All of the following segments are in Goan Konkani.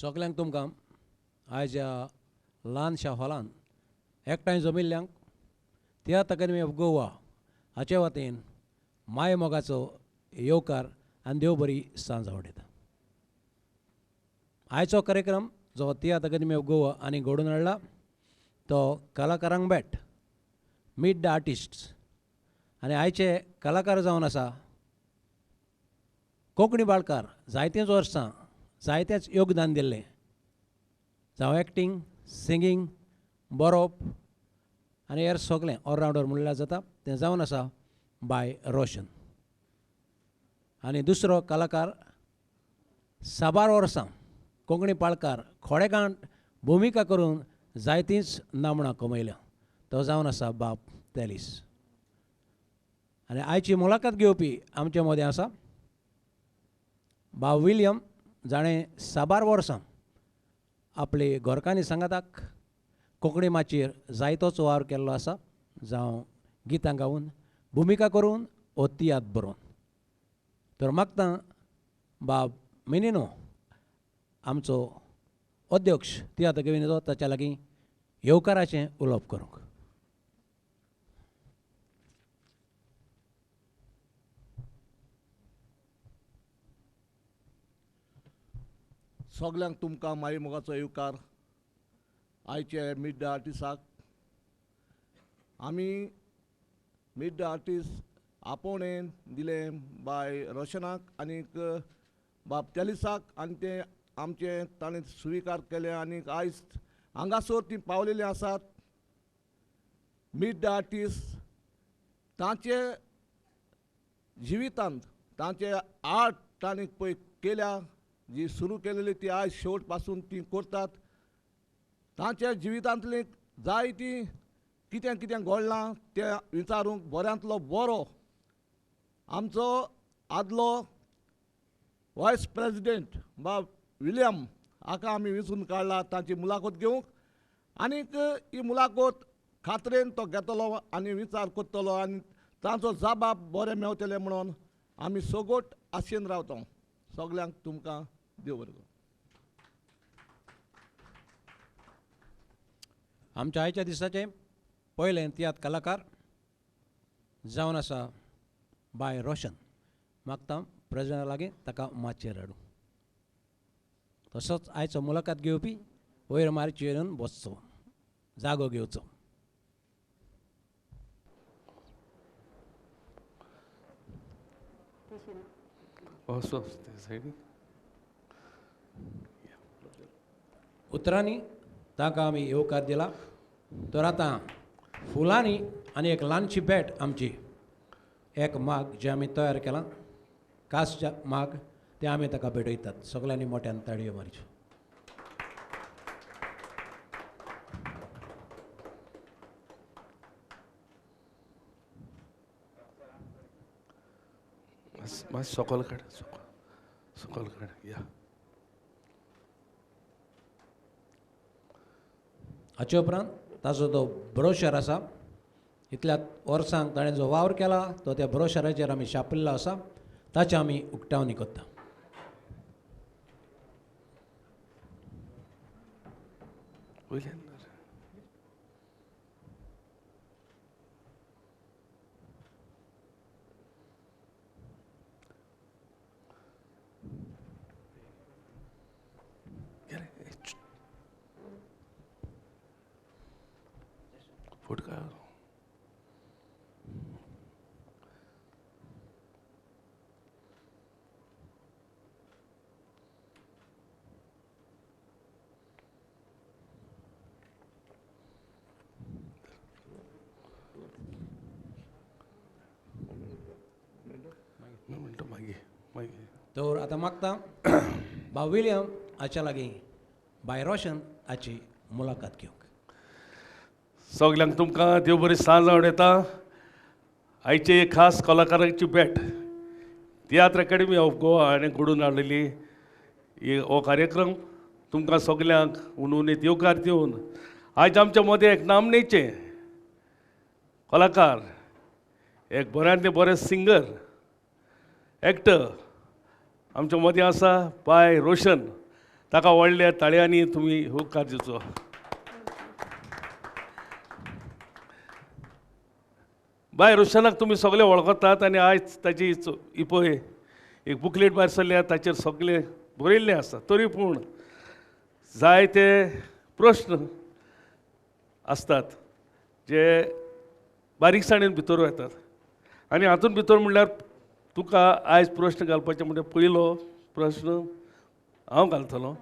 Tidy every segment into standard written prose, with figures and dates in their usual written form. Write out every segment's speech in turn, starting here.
सगल्यांक तुमकां आयज ह्या ल्हानशा हॉलान एकठांय जमिल्ल्यांक तियात्र अकादमी ऑफ गोवा हाचे वतीन माय मोगाचो येवकार आनी देव बरी सांज आवडयता. आयचो कार्यक्रम जो तियात्र अकादमी ऑफ गोवा आनी घडोवन हाडला तो कलाकारांक भेट, मीट the artists. आनी आयचे कलाकार जावन आसा कोंकणी बाळकार, जायतेच वर्सां जायतेच योगदान दिल्लें, जावं एक्टींग, सिंगींग, बरोवप आनी हेर सगळें ऑलरावंडर म्हणल्यार जाता, तें जावन आसा बाय रोशन. आनी दुसरो कलाकार साबार वर्सां कोंकणी पाळकार खोडेकांत भुमिका करून जायतीच नामणां कमयल्या, तो जावन आसा बाब तेलीस. आनी आयची मुलाखत घेवपी आमचे मदें आसा बाब विलियम, जाणें साबार वर्सां आपले गोरकांनी सांगाताक कोंकणी माचयेर जायतोच वावर केल्लो आसा, जावं गितां गावन, भुमिका करून ओ तियात्र बरोवन. तर मागता बाब मिनिनो आमचो अध्यक्ष तियात्र अकादमीचो ताच्या लागीं येवकाराचें उलोवप करूंक. सगल्यांक तुमकां माई मोगाचो येवकार. आयचे मीट the आर्टिस्टाक आमी मीट the artist आपोवणें दिलें बाय रोशनाक आनीक बाब तेलिसाक, आनी तें आमचें ताणें स्विकार केलें आनीक आयज हांगासर तीं पावलेलीं आसात. मीट the artist तांचे जिवितांत तांचे आर्ट तांणी पळय केल्या, जी सुरू केलेली ती आयज शेवट पासून ती करतात. तांच्या जिवितांतली जायती कितें कितें घडलां तें विचारूंक बऱ्यांतलो बरो आमचो आदलो वायस प्रेजिडेंट बाब विलियम हाका आमी विंचून काडला तांची मुलाखत घेवंक. आनीक ही मुलाखत खात्रेन तो घेतलो आनी विचार करतलो आनी तांचो जबाब बरें मेवतलें म्हणून आमी सगोट आशेन रावता. सगल्यांक तुमकां देव बरें करूं. आमच्या आयच्या दिसाचें पयलें तियात्र कलाकार जावन आसा बाय रोशन. मागता प्रेजिडेंटा लागीं ताका माचयेर हाडूं. तसोच आयचो मुलाखत घेवपी वयर माचयेर येवन बसचो, जागो घेवचो. उतरांनी ताका आमी येवकार दिला. तर आतां फुलांनी आनी एक ल्हानशी भेट आमची एक माग जें आमी तयार केलां, कासच्या माग, तें आमी ताका भेटयतात. सगल्यांनी मोट्यान ताळयो मारच्यो. मातशें सकयल काड, सकयल काड. या हाचे उपरांत ताचो तो ब्रोशर आसा, इतल्या वर्सांक ताणें जो वावर केला तो त्या ब्रोशराचेर आमी छापिल्लो आसा, ताचें आमी उक्तावणी करता. तर आतां मागता बाब विलियम हाच्या लागीं बाय रोशन हाची मुलाखत घेवंक. सगल्यांक तुमकां देव बरी सांज आवडयता. आयची एक खास कलाकारांची भेट तियात्र अकादमी ऑफ गोवा हाणें घडोवन हाडलेली हो कार्यक्रम तुमकां सगल्यांक हुनहुनीत येवकार दिवन आयज आमच्या मदें एक नामनेचे कलाकार, एक बऱ्यांतले बरे सिंगर, एक्टर आमच्या मदें आसा बाय रोशन. ताका व्हडल्या ताळयांनी तुमी होकार दिवचो. बाय रोशनाक तुमी सगळे वळखतात आनी आयज ताची ही पळय एक बुकलेट भायर सरल्या, ताचेर सगळें बरयल्लें आसा. तरी पूण जायते प्रश्न आसतात जे बारीकसाणेन भितर वतात आनी हातूंत भितर म्हणल्यार तुका आयज प्रश्न घालपाचें म्हणजे पयलो प्रश्न हांव घालतलो,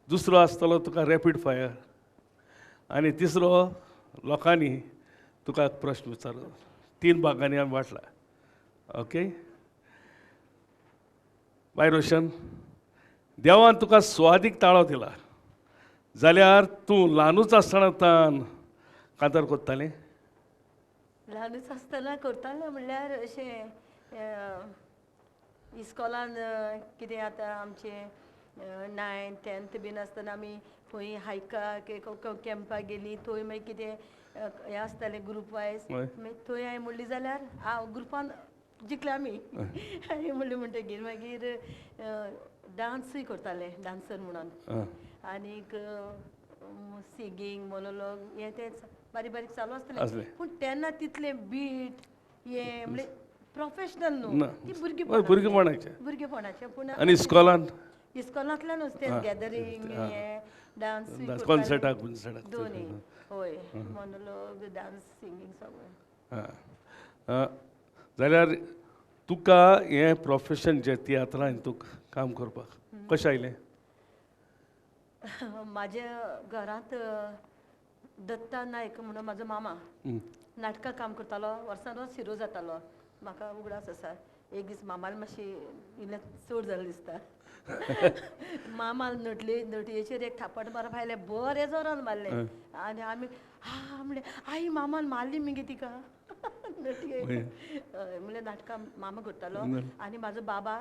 दुसरो आसतलो तुका रॅपीड फायर आनी तिसरो लोकांनी तुका प्रश्न विचारलो. 3 भागांनी आमी वांटला. ओके बाय रोशन, देवान तुका स्वादीक ताळो दिला जाल्यार तूं ल्हानूच आसतना तान कांतार कोत्तालें? ल्हानूच आसतना करतालें म्हणल्यार अशें इस्कॉलान कितें आतां आमचें 9th 10th बीन आसतना आमी खंय हायकाक कॅम्पाक गेलीं, थंय मागीर कितें हें आसतालें ग्रूप वायज, मागीर थंय हांवें म्हणली जाल्यार हांव ग्रुपान जिखलें आमी. हांवें म्हणलें म्हणटगीर मागीर डांसूय करतालें, डांसर म्हणून, आनीक सिंगींग मोनोलॉग हें तें बारीक बारीक चालू आसतालें. पूण तेन्ना तितलें बीट हें म्हणल्यार प्रोफेशनल न्हू, ती भुरगेपणाचें भुरगेपणाचें. पूण आनी इस्कॉलान इस्कॉलांतल्यानूच तें गॅदरींग हें डांस कॉन्सर्टाक दोनी, हय, मोनोलॉग डांस सिंगींग सगळें. जाल्यार तुका हें प्रोफेशन जें तियात्रान तुका काम करपाक कशें आयलें? म्हाज्या घरांत दत्ता नायक म्हणून म्हाजो मामा नाटकां काम करतालो, वर्सान वर्स हिरो जातालो. म्हाका उगडास आसा एक दीस मामाले मातशी इल्लें चड जालें दिसता, मामाल नटले नटयेचेर एक थापट मारप आयलें, बरें जोरान मारलें आनी आमी हा म्हणलें आई मामान मारली मगे तिका नटये. हय, म्हणल्यार नाटकां मामा करतालो. आनी म्हाजो बाबा,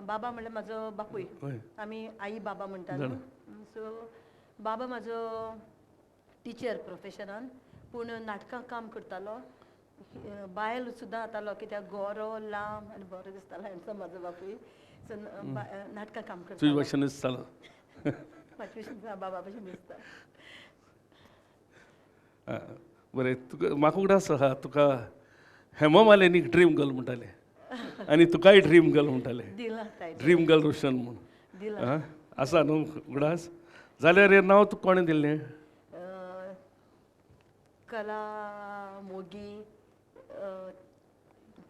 बाबा म्हणल्यार म्हाजो बापूय, आमी आई बाबा म्हणटा न्हू. सो बाबा म्हाजो टिचर प्रोफेशनान, पूण नाटकां काम करतालो. बायल सुद्दां जातालो कित्याक गोरो लांब आनी बरो दिसतालो हँडसम म्हाजो बापूय. सो नाटकां काम करतालो. तुजे भशेन दिसतालो? म्हाजे भशेन बाबा भशेन दिसता. बरें, तुका म्हाका उगडास आसा तुका हेमा मालिनीक ड्रीम गर्ल म्हणटाले आनी तुकाय ड्रीम गर्ल म्हणटाले, ड्रीम गर्ल रोशन म्हूण आसा न्हू उगडास? जाल्यार हें नांव तुका कोणें दिल्लें? कला मोगी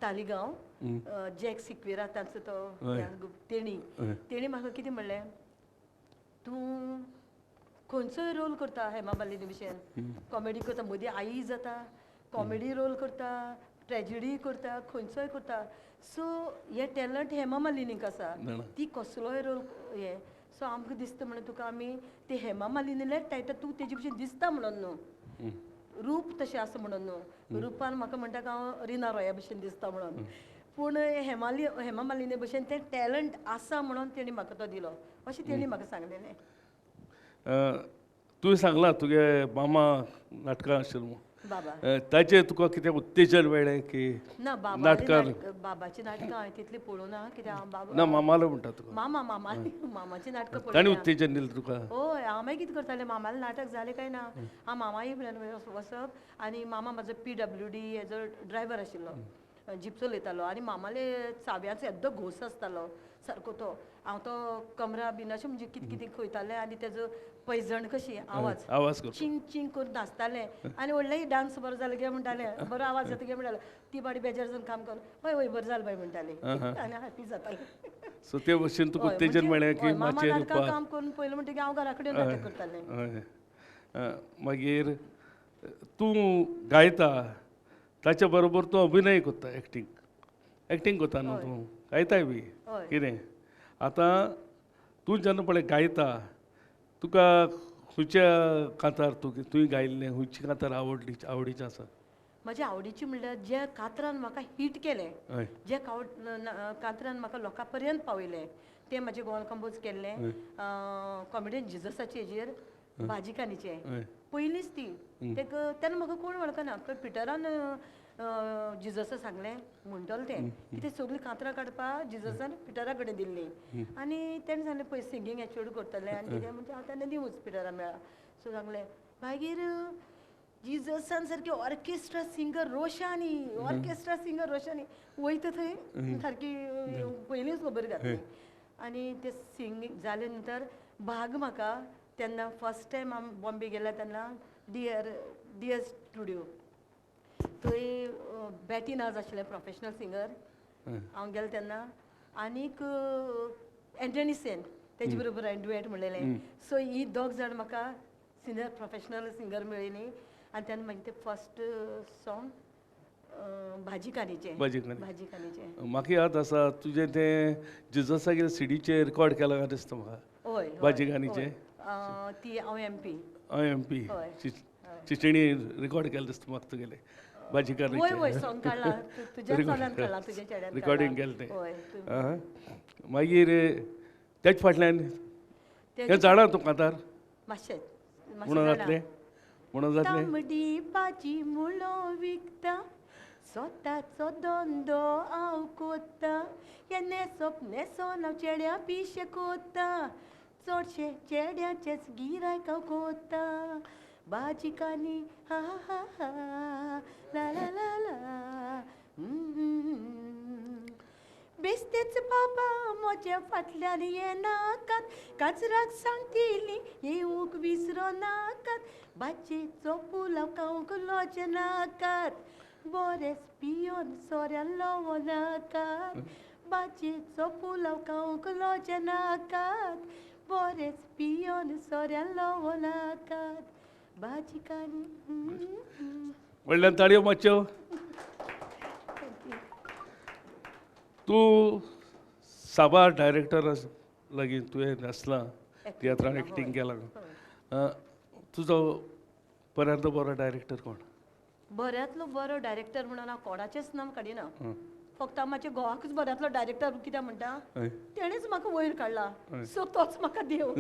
तालिगांव जॅक सिक्वेरा तांचो तो तेणी तेणी म्हाका कितें म्हणलें, तूं खंयचोय रोल करता हेमा मालिनी भशेन, कॉमेडी करता, मदीं आई जाता, कॉमेडी रोल करता, ट्रेजिडी करता, खंयचोय करता. सो हें टॅलंट हेमा मालिनीक आसा, ती कसलोय रोल हें. सो आमकां दिसता म्हणून तुका आमी ते हेमा मालिनीले टायटल तूं तेजे भशेन दिसता म्हणून न्हू, रूप तशें आसा म्हणून न्हू. रुपान म्हाका म्हणटा हांव रिना रॉया भशेन दिसता म्हणून, पूण हेमा मालिनी भशेन तें टॅलंट आसा म्हणून तेणी म्हाका तो दिलो अशें तेणी म्हाका सांगलेलें. तुवें सांगलां तुगे मामा नाटकां आशिल्लें म्हूण, बाबा ताचें तुका कितें उत्तेजन मेळ्ळें की ना? नाटकां बाबाचीं नाटकां हांवें तितलीं पळोवना कित्याक हांव बाबा ना मामालो म्हणटा तुका? मामा मामा मामाचीं नाटकां पळयता. ताणें उत्तेजन दिलें तुका? हय, हांव मागीर कितें करतालें, मामालें नाटक जालें काय ना हांव मामाय फुड्यान वचप. आनी मामा म्हाजो PWD हेजो ड्रायवर आशिल्लो, जीप चलयतालो. आनी मामाले चाव्यांचो येद्दो घोस आसतालो सारको तो, हांव तो कमरा बीन अशें म्हणजे कितें कितें खंयतालें आनी तेजो पैजण कशी आवाज आवाज चिंग चिंग करून नाचतालें. आनी व्हडलें डांस बरो जालो गे म्हणटालें, बरो आवाज जाता गे म्हणटालें. ती बाडी बेजार जावन काम कर, हय हय बरें जालें बाय म्हणटाली आनी हॅपी जातालें. सो ते भशेन तुका उत्तेजन मेळ्ळें की मामा नाटकां काम करून पयलें म्हणटकीर हांव घरा कडेन नाटक करतालें. मागीर तूं गायता ताच्या बरोबर तूं अभिनय करता, एक्टींग एक्टींग करता न्हू तूं, गायताय बी कितें? आतां तूं जेन्ना पळय गायता तुका खंयच्या कांतार तुवें गायिल्लें खंयची कांतार आवडली, आवडीचें आसा? म्हज्या आवडीची म्हणल्यार ज्या कातरान म्हाका हीट केलें, ज्या कातरान म्हाका लोकां पर्यंत पावयलें तें म्हाजें गोवन कंपोज केल्लें कॉमेडियन जिजसाचे हेजेर भाजीकानीचें पयलींच ती तेका तेन्ना म्हाका कोण वळखना. पिटरान जिजसा सांगलें म्हणटलें तें कितें सगळीं कांतरां काडपा जिजसान पिटरा कडेन दिल्लीं आनी तेणें सांगलें पळय सिंगींग एचोड करतलें आनी कितें म्हणजे हांव तेन्ना दिवूच पिटरा मेळ्ळा. सो सांगलें मागीर जिजसान सारकी ऑर्केस्ट्रा सिंगर रोशानी, ऑर्केस्ट्रा सिंगर रोशानी वयता थंय सारकी पयलींच खबर घातली. आनी तें सिंगींग जालें नंतर भाग म्हाका तेन्ना फर्स्ट टायम आमी बॉम्बे गेल्या तेन्ना डियर स्टुडियो थंय बॅटी नाज आशिल्लें प्रोफेशनल सिंगर हांव गेलें तेन्ना आनीक एंटनी सेन तेजे बरोबर हांवें डुएट म्हणलेलें. सो ही दोग जाण म्हाका सिनियर प्रोफेशनल सिंगर मेळ्ळी आनी तेन्ना मागीर तें फर्स्ट सॉंग भाजी कानीचें. भाजी कानीचें म्हाका याद आसा तुजें तें जिजसागेर सिडीचेर रिकॉर्ड केलां काय दिसता म्हाका. हय, भाजी कानीचें ती हांव एमपी. हांव एमपी चिचणी रिकॉर्ड केलें दिसता म्हाका तुगेलें भाजी कानीचें. वय सॉंग काडलां तुज्या चल्यान काडलां, तुज्या चेड्यान रिकॉर्डिंग केलें तें. मागीर तेच फाटल्यान हें जाणा तूं कांतार मातशें म्हणून जातलें, म्हणून जातलें. तांबडी भाजी मुळो विकता स्वताचो धंदो हांव कोत्ता हे न्हेसप न्हेसोन हांव चेड्या पिशें कोत्ता चडशे चेड्याचेच गिरायक हांव कोत्ता भाजी कानी हा हा हा ला ला ला ला. बेस्तेच बाबा म्हज्या फाटल्यान येनाकात काजराक सांगतली येवंक विसरो नाकात भाजयेचो पुलाव खावंक लज नाकात बरेंच पियोन सोऱ्यान लोवो नाकात भाजयेचो पुलाव खावंक लज नाकात बरेंच पियोन सोऱ्यान लोवो नाकात भाजी कानी. व्हडल्यान ताळयो मातश्यो. तूं साबार डायरेक्टर लागीं तुवें नाचलां, तियात्रान एक्टींग केलां. तुजो बऱ्यांतलो बरो डायरेक्टर कोण? बऱ्यांतलो बरो डायरेक्टर म्हणून हांव कोणाचेंच नांव काडिना, फक्त हांव म्हाज्या घोवाकूच बऱ्यांतलो डायरेक्टर कित्याक म्हणटा तेणेच म्हाका वयर काडला, सो तोच म्हाका देव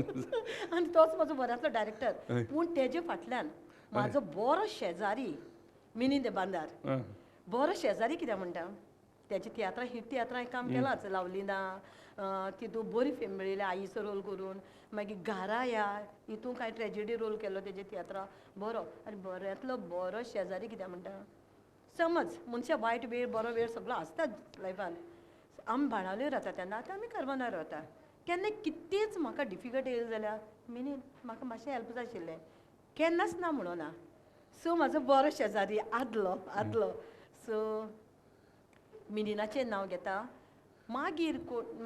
आनी तोच म्हजो बऱ्यांतलो डायरेक्टर. पूण तेजे फाटल्यान म्हाजो बरो शेजारी मिनी देबांदार, बरो शेजारी कित्याक म्हणटा तेजे तियात्रां ही तियात्रां काम केलांच लावली ना तितून बरी फेम मेळिल्ली आईचो रोल करून. मागीर घारा ह्या हितून कांय ट्रेजिडी रोल केल्लो तेजे तियात्रां बरो. आनी बऱ्यांतलो बरो शेजारी कित्याक म्हणटा समज मनशां वायट वेळ बरो वेळ सगळो आसता लायफान. आमी बाणावले रावता तेन्ना, आतां आमी करमनार रावता. केन्ना कितेंच म्हाका डिफिकल्ट येयलें जाल्यार मिनी म्हाका मातशें हेल्प जाय आशिल्लें केन्नाच ना म्हणूना. सो म्हाजो बरो शेजारी आदलो आदलो. सो मिनीनाचें नांव घेता. मागीर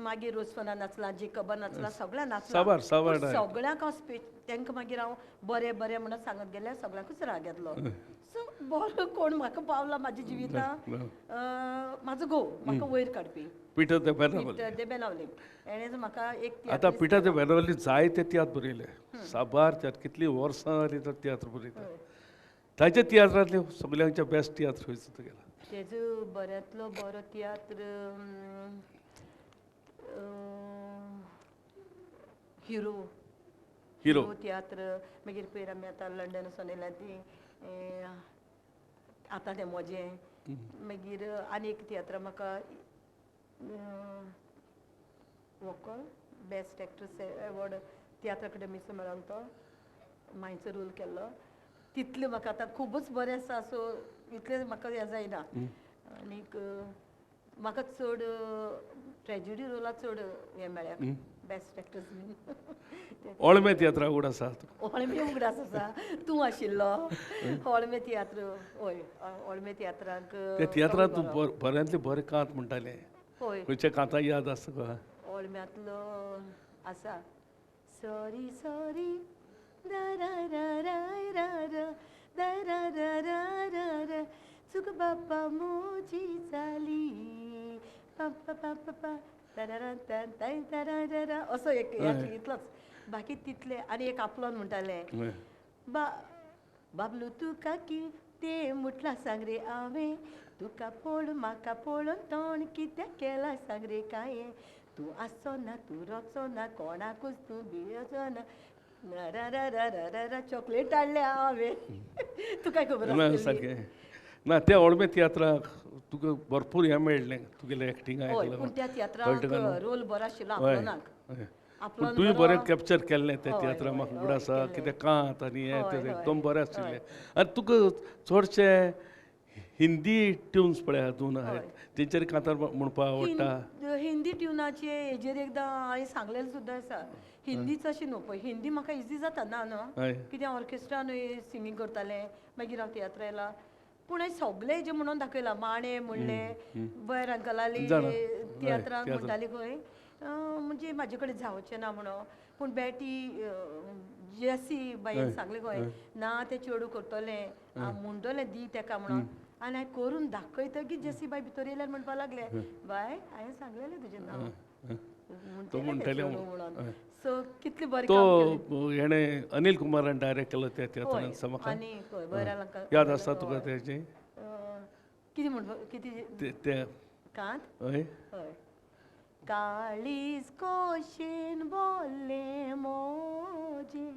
मागीर रोजफना नाचला, जेकबा नाचला, सगळ्यां नाचला, सगळ्यांक हांव स्पेच तांकां मागीर हांव बरें बरें म्हणून सांगत गेल्यार सगळ्यांकूच राग येतलो. सो बरो कोण म्हाका पावला म्हाज्या जिवितांत म्हाजो घोव म्हाका वयर काडपी पिटर दे बेनावली. दे बेनावली हेणेच म्हाका एक आतां पिटर दे बेनावली जायते तियात्र बरयले, साबार तियात्र, कितलीं वर्सां जालीं तर तियात्र बरयता. ताच्या तियात्रांतले सगळ्यांचे बेस्ट तियात्र खंयचो तुगेलो? तेजो बऱ्यांतलो बरो तियात्र हिरो, हिरो तियात्र. मागीर पयर आमी आतां लंडन वचोन येयल्या ती आतां तें म्हजें. मागीर आनी एक तियात्र म्हाका वोकल बेस्ट एक्ट्रेस एवॉर्ड तियात्र अकादमीचो मेळोन तो मांयचो रोल केल्लो. तितलें म्हाका आतां खुबूच बरें आसा, सो इतलें म्हाका हें जायना. आनीक म्हाका चड ट्रेजिडी रोला चड हें मेळ्ळ्या बेस्ट एक्ट्रेस बीन. ओळमे तियात्रा उगडास आसा? ओळमे उगडास आसा, तूं आशिल्लो ओळमे तियात्र. हय, ओळमे तियात्राक त्या तियात्रांत तूं बऱ्यांतले बरें कांत म्हणटालें, हय. खंयच्या कांता याद आसा तुका? ओळम्यांतलो आसा सॉरी सॉरी रा रा रा रा रा रा रा रा रा रा रा चूक बापा मोजी जाली पा पा पा पा पा तरा असो एक इतलोच, बाकी तितले. आनी एक आपलोन म्हणटालें बा बाबलू तुका कितें म्हटलां सांग रे हांवें, तुका पळोवन म्हाका पळोवन तोंड कित्याक केलां सांग रे कांय, तूं आसचो ना तूं रोचो ना कोणाकूच तूं भियोचो ना रा रा रा रा रा चॉकलेट हाडल्या हांवें तुका खबर सारकें. ना त्या ओळमे तियात्राक तुका भरपूर हें मेळ्ळें तुगेलें एक्टिंग हय, पूण त्या तियात्राक रोल बरो आशिल्लो आपलोनाक. पूण तुवें बरें कॅप्चर केल्लें त्या तियात्राक, म्हाका उगडास आसा कितें कांत आनी हें तें एकदम बरें आशिल्लें. आनी तुका चडशे हिंदी ट्युन्स पळय हातून आहात तेंचेर कांतार म्हणपाक आवडटा? हिंदी ट्युनाचे हेजेर एकदां हांवें सांगलेलें सुद्दां आसा. हिंदीच अशें न्हू पळय, हिंदी म्हाका इजी जाता ना न्हू, कित्याक ऑर्केस्ट्रान सिंगींग करतालें, मागीर हांव तियात्र आयला. पूण हांवें सगळें हेजें म्हणून दाखयलां, माणे म्हणलें, बयर अंकलाली तियात्राक म्हणटाली खंय, म्हणजे म्हाजे कडेन जावचें ना म्हणून. पूण बेटी जेसी बायन सांगलें खंय ना तें चेडूं करतलें म्हणटलें दी तेका म्हणून, आनी हांवें करून दाखयतकीच जेसी बाय भितर येयल्यार म्हणपाक लागलें, बाय हांवें सांगलेलें तुजें नांव म्हणटलें म्हणून. सो कितलें बरें काम तो हेणें अनिल कुमारान डायरेक्ट केलो त्या तियात्रान म्हाका याद आसा तुका तेजें कितें म्हणपा कितें कांत? हय, काळीज कोशेन बोल्लें मोजें,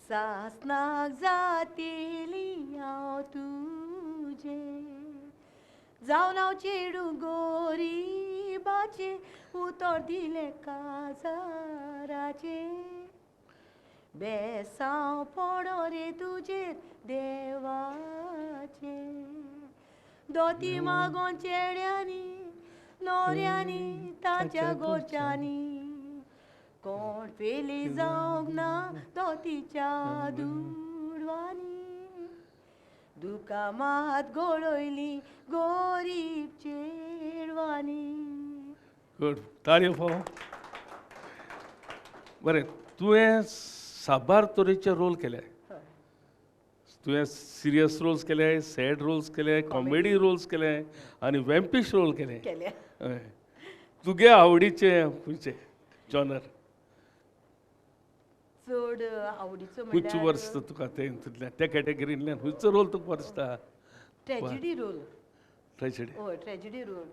सासनाक जातेली हांव तुजें, जावन हांव चेडूं गोरिबाचें, उतर दिलें काजाराचें, बेसांव पडो रे तुजेर देवाचें, दोती मागोन चेड्यांनी नोऱ्यांनी ताच्या गोरच्यांनी, कोण पेली जावंक ना दोतीच्या दुडवांनी, दुकां मात गोळयली गोरीब चेडवांनी. गुड, ताळयो फाव. बरें, तुवें साबार तरेचे रोल केले. तुवें सिरियस रोल्स केले, सॅड रोल्स केले, कॉमेडी रोल्स केले आनी वेम्पीश रोल केले. तुगे आवडीचे खंयचे जॉनर? चड आवडीचो खंयचो वर्स तुका ते हितूंतल्यान त्या कॅटेगरींतल्यान खंयचो रोल तुका बरो? Tragedy role. Tragedy? हय, ट्रेजिडी रोल.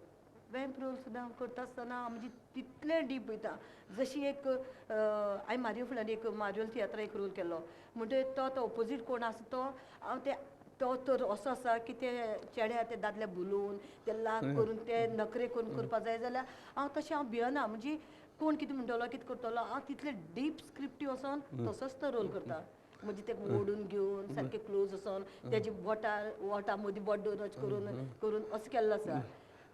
वेम्प रोल सुद्दां हांव करता आसतना म्हणजे तितलें डीप वयता. जशी एक हांवें मारियो फुडारी एक मारियोल तियात्राक एक रोल केलो, म्हणटकीर तो तो ओपोजीट कोण आसा तो हांव ते तो तर असो आसा की ते चेड्या ते दादले बुलोवन ते लाग करून ते नखरे करून करपा जाय जाल्यार हांव तशें हांव भियना. म्हणजे कोण कितें म्हणटलो कितें करतलो, हांव तितले डीप स्क्रिप्टी वचोन तसोच तो रोल करता. म्हणजे ते ओडून घेवन सारकें क्लोज वचोन तेजे बोटार बोटा मदीं बोट दवरून अशें करून करून अशें केल्लो आसा.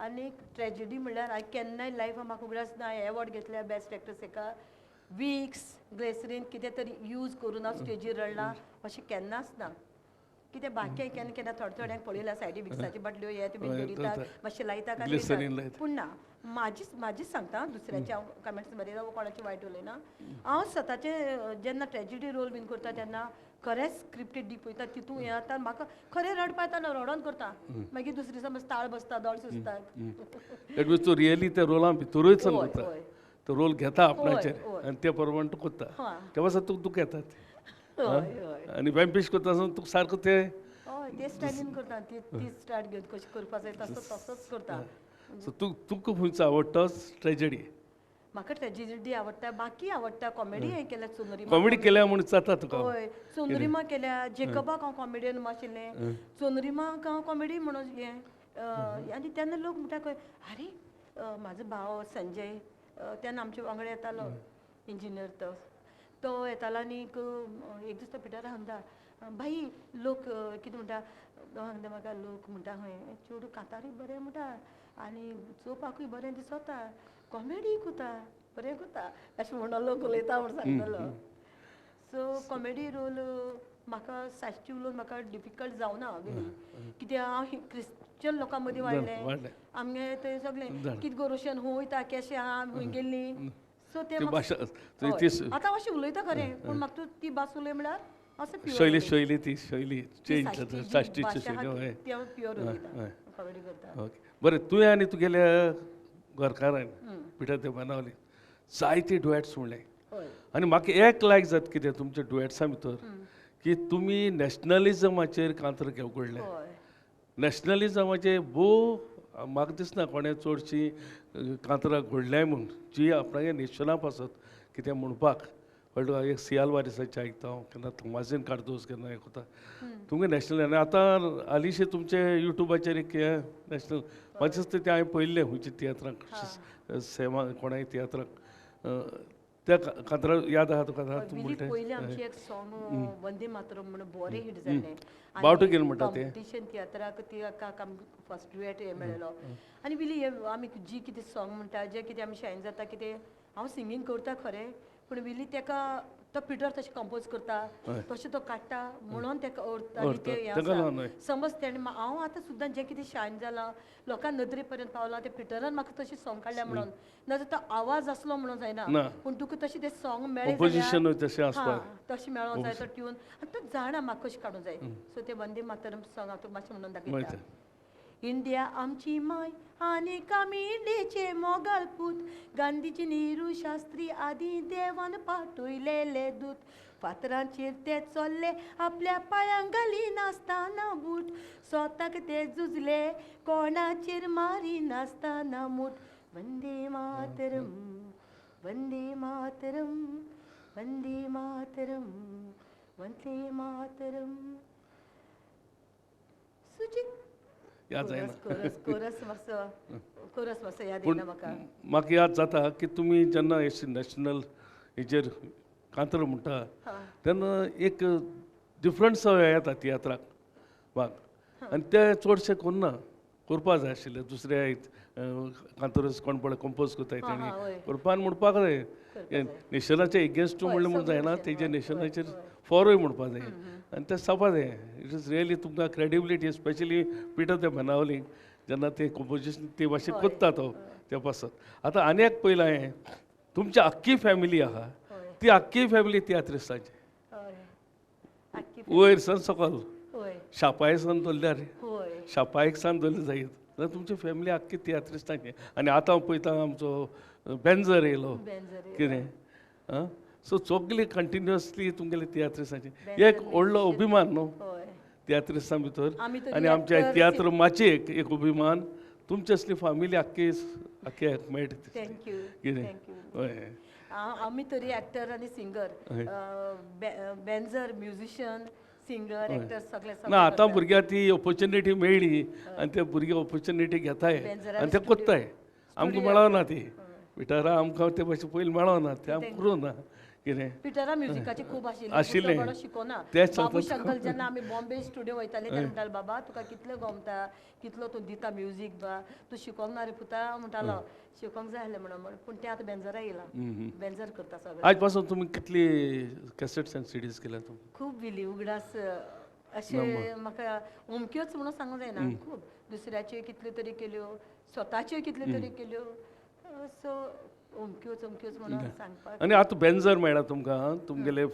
आनी ट्रेजिडी म्हणल्यार हांवें केन्नाय लायफान म्हाका उगडास ना एवॉर्ड घेतल्या बेस्ट एक्ट्रेस एका विक्स ग्लेसरीन कितें तरी यूज करून हांव स्टेजीर रडलां अशें केन्नाच ना. कितें बाकी केन्ना केन्ना थोडे थोड्यांक पळयला सायडी विक्साची बाटल्यो हे ते बीन दवरितात मातशें लायता काय, पूण ना म्हाजीच सांगता, दुसऱ्याचे हांव कमेंट्स बरयता कोणाचे वायट उलयना. हांव स्वताचे जेन्ना ट्रेजिडी रोल बीन करता तेन्ना खरेंच स्क्रिप्टेड डीप वयता तितून हें जाता, म्हाका खरें रडपा येता ना, रडोन करता, मागीर दुसरे समज ताळ बसता, दोळ सुजता. That means तूं रियली त्या रोलां भितरूच वता, तो रोल घेता आपणाचेर आनी ते प्रमाण तूं करता, तेन्ना तुका दुख येतात आनी वेम्पीश करता आसतना तुका सारको ते हय ते स्टायलीन करता, ती स्टार्ट घेवन कशें करपा जाय तसो तसोच करता. सो तुका खंयचो आवडटा ट्रेजिडी? म्हाका ट्रेजिडी आवडटा, बाकी आवडटा कॉमेडी. हांवें केल्या चोंदरीमा, कॉमेडी केल्या म्हूण जाता तुका? हय, चोंदरीमा केल्या, जेकबाक हांव कॉमेडियन आशिल्लें, चोंदरीमाक हांव कॉमेडी म्हणून हें. आनी तेन्ना लोक म्हणटा खंय आरे म्हाजो भाव संजय तेन्ना आमचे वांगडा येतालो, इंजिनियर तो, तो येतालो आनी एक दीस तो पिटर सांगता, भाई लोक कितें म्हणटा, तो सांगता म्हाका लोक म्हणटा खंय चेडूं कांतारूय बरें म्हणटा आनी चोवपाकूय बरें दिसता, कॉमेडी कोता बरें कोता अशें म्हणून लोक उलयता म्हूण सांगतलो. सो कॉमेडी रोल म्हाका साश्टी उलोवन म्हाका डिफिकल्ट जावना कित्याक हांव क्रिश्चन लोकां मदीं वाडलें, आमगे थंय सगळें कितें गो रोशन खंय वयता केशें आहा खंय गेल्ली, सो ते आतां मातशें उलयता खरें, पूण म्हाका तूं ती भास उलय म्हळ्यार अशें शैली शैली ती शैली चेंज जाता, साश्टीची शैली ती प्युअर उलयता, कॉमेडी करता. ओके, बरें, तुवें आनी तुगेल्या घरकारान पिठा ते बनावली जायते डुएट्स म्हणले आनी म्हाका एक लायक जाता कितें तुमच्या डुएट्सां भितर की तुमी नॅशनलिजमाचेर कांतर उगडले. नॅशनलिजमाचे भोव म्हाका दिसना कोणें चडशीं कांतरां घडल्याय म्हूण जी आपणागे नेशना पासत कितें म्हणपाक कळ्ळें तुका एक सियाल वारिसाचें आयकता हांव केन्ना तोमाजीन कार्दोज केन्ना आयकता तुमगे नॅशनल. आनी आतां हालींशें तुमचे युट्यूबाचेर एक हें नॅशनल म्हाका दिसता तें हांवें पळयल्लें खंयच्या तियात्राक सेमा कोणाय तियात्राक त्या कांतरा याद आहा तुका? तूं म्हणटा पयलीं आमची एक सॉंग वंदे मातरम म्हणून बरें हिट जालें. बावटो गेल म्हणटा तें कॉम्पिटिशन तियात्राक ती आमकां फर्स्ट डुएट हें मेळ्ळो. आनी विली हे आमी जी कितें सॉंग म्हणटा जें कितें आमी शायन जाता कितें हांव सिंगींग करता खरें पूण विली तेका तो पिटर तशें कंपोज करता तशें तो काडटा म्हणून तेका अर्थ आनी तें हें आसा समज तेणें हांव आतां सुद्दां जें कितें शायन जालां लोकां नदरे पर्यंत पावलां तें पिटरान म्हाका तशें सॉंग काडलें म्हणून नाजाल्यार तो आवाज आसलो म्हणून जायना पूण तुका तशें तें सॉंग मेळ्ळें जाल्यार तशें मेळोंक जाय तो ट्यून आनी तो जाणा म्हाका कशें काडूंक जाय. सो तें वंदे मातरम सॉंग हांव तुका मातशें म्हणून दाखयता. इंडिया आमची माय आनीक आमी इंडियेचे मोगाल पूत गांधीजी नेहरू शास्त्री आदी देवान पाठयलेले दूत फातरांचेर ते चल्ले आपल्या पांयांक घाली नासतना बूट स्वताक ते झुजले कोणाचेर मारी नासतना मूठ. वंदे मातरम वंदे मातरम वंदे मातरम वंदे मातरम. सुजीत याद जायना कोरस मातसो कोरस मातसो याद येना म्हाका. म्हाका याद जाता की तुमी जेन्ना नॅशनल हेजेर कांतर म्हणटा तेन्ना एक डिफरंट येता तियात्राक भाग आनी ते चडशे करना करपा जाय आशिल्ले दुसरे कांतरस कोण पळय कंपोज करताय तेणी करपा आनी म्हणपाक जाय नेशनाचे एगेन्स्ट म्हणलें म्हूण जायना तेजे नेशनाचेर फॉरूय म्हणपा जाय आनी तें जावपा जाय. It is really तुमकां क्रेडिबिलिटी स्पेशली पिटर ते बनावली जेन्ना ते कंपोजिशन ते भाशेन कोत्ता तो त्या पासत. आतां आनी एक पयलां हांवें तुमची आख्खी फॅमिली आहा ती आख्खी फॅमिली तियात्रिस्तांची वयर सन सकल शापाय सन धरल्यार शापायक सान धरले जायत जाल्यार तुमची फॅमिली आख्खी तियात्रिस्तांची. आनी आतां हांव पळयता आमचो बेंजर येयलो कितें आं सो सगळी कंटिन्युअसली तुमगेले तियात्रिस्तांची एक व्हडलो अभिमान न्हू तियात्रिस्तां भितर. आनी आमच्या तियात्र माचयेक एक अभिमान तुमची असली फॅमिली आख्खी आख्खी मेळटा कितें. हय आमी तरी एक्टर आनी singer Berger musician singer actor सगळे. ना आतां भुरग्यांक ती ऑपोर्चुनिटी मेळ्ळी आनी ते भुरगे ऑपोर्चुनिटी घेताय आनी ते कोत्ताय. आमकां मेळना ती पिटरा आमकां ते भाशेन पयलीं मेळना ते आमकां करूं ना कितें. पिटरा म्युजिकाची खूब आशिल्लें शिकोना. बाबूश अंकल जेन्ना आमी बॉम्बे स्टुडियो वयताले तेन्ना म्हणटाले बाबा तुका कितलें गमता कितलो तूं दिता म्युजीक बा तूं शिकोंक ना रे पुता म्हणटालो शिकोंक जाय आसलें म्हणून पूण तें आतां बेंजरा येयलां बेंजर करता सगळें. आज पासून तुमी कितली कॅसेट्स आनी सिडीज केल्या? खूब विली उगडास अशें म्हाका अमक्योच म्हणून सांगूंक जायना खूब दुसऱ्याच्यो कितल्यो तरी केल्यो स्वताच्यो कितल्यो तरी केल्यो सो अमक्योच अमक्योच म्हणून सांगपाक. आनी आतां बेंजर मेळ्ळा तुमकां तुमगेले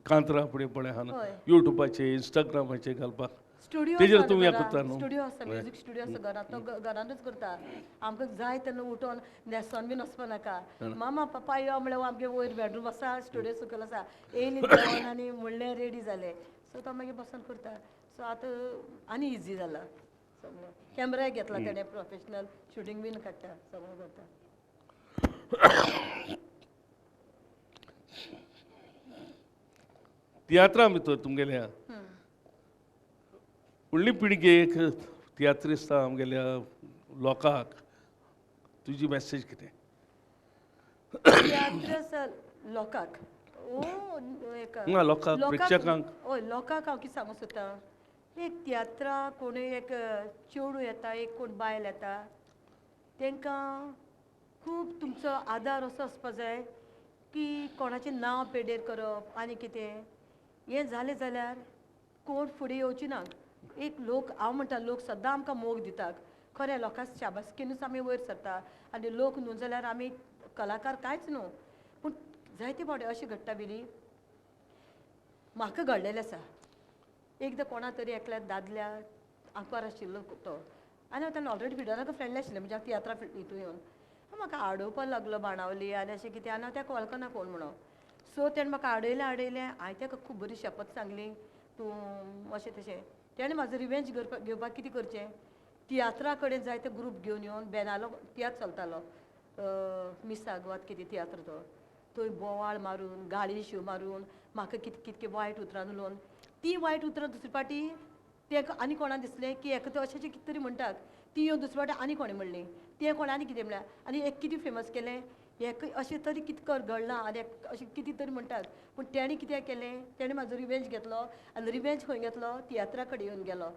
कांतरा फुडें पळय आहा युट्यूबाचेर इंस्टाग्रामाचेर घालपाक स्टुडियो तेजेर तुमी हें करता न्हू? स्टुडियो आसा म्युजीक स्टुडियो आसा घरांत तो घरांतूच करता. आमकां जाय तेन्ना उठोन न्हेसोन बीन वचपा नाका मामा पप्पा यो म्हणल्यार आमगे वयर बेडरूम आसा स्टुडियो सकयल आसा येयली जेवण आनी म्हणलें रेडी जालें सो तो मागीर बसोन करता. सो आतां आनी इजी जाला सगळें कॅमराय घेतला तेणें प्रोफेशनल शुटींग बीन काडटा सगळें करता. तियात्रा भितर तुमगेल्या फुडली पिळगेक तियात्रिस्ता आमगेल्या लोकांक तुजी मॅसेज कितें? तियात्र लोकांक ना लोकांक प्रेक्षकांक हय लोकांक हांव कितें सांगूंक सोदता एक तियात्रा कोणूय एक चेडूं येता एक कोण बायल येता तांकां खूब तुमचो आदार असो आसपा जाय की कोणाचें नांव पेडेर करप आनी कितें हें जालें जाल्यार कोण फुडें येवची ना. एक लोक हांव म्हणटा लोक सद्दां आमकां मोग दितात खरें लोकांक शाबासकीनूच आमी वयर सरता आनी लोक न्हू जाल्यार आमी कलाकार कांयच न्हू पूण जायते फावटी अशें घडटा बिली म्हाका घडलेलें आसा एकदां कोणा तरी एकल्या दादल्या आंकवार आशिल्लो तो आनी हांव तेन्ना ऑलरेडी फिडराक फ्रेंडली आशिल्लें म्हणजे हांव तियात्रा हितून येवन म्हाका आडोवपाक लागलो बाणावली आनी अशें कितें आनी हांव तेका वळखना कोण म्हणून सो तेणें म्हाका आडयलें आडयलें हांवें तेका खूब बरी शपथ सांगली तूं अशें तशें तेणें म्हाजो रिवेंज घेवपाक कितें करचें तियात्रा कडेन जायते ग्रूप घेवन येवन बेनालो तियात्र चलतालो मिसागवात कितें तियात्र तो थंय बोवाळ मारून गाळी शिव मारून म्हाका कित कितके वायट उतरां उलोवन ती वायट उतरां दुसरे पाटी ते आनी कोणा दिसलें की एका अशें कितें तरी म्हणटात ती येवन दुसरे फावटी आनी कोणें म्हणली तें कोणें आनी कितें म्हणल्यार आनी एक कितें फेमस केलें हें अशें तरी कितें कर घडलां आनी अशें कितें तरी म्हणटात पूण तेणें कितें केलें तेणें म्हाजो रिवेंज घेतलो आनी रिवेंज खंय घेतलो तियात्रा कडेन येवन गेलो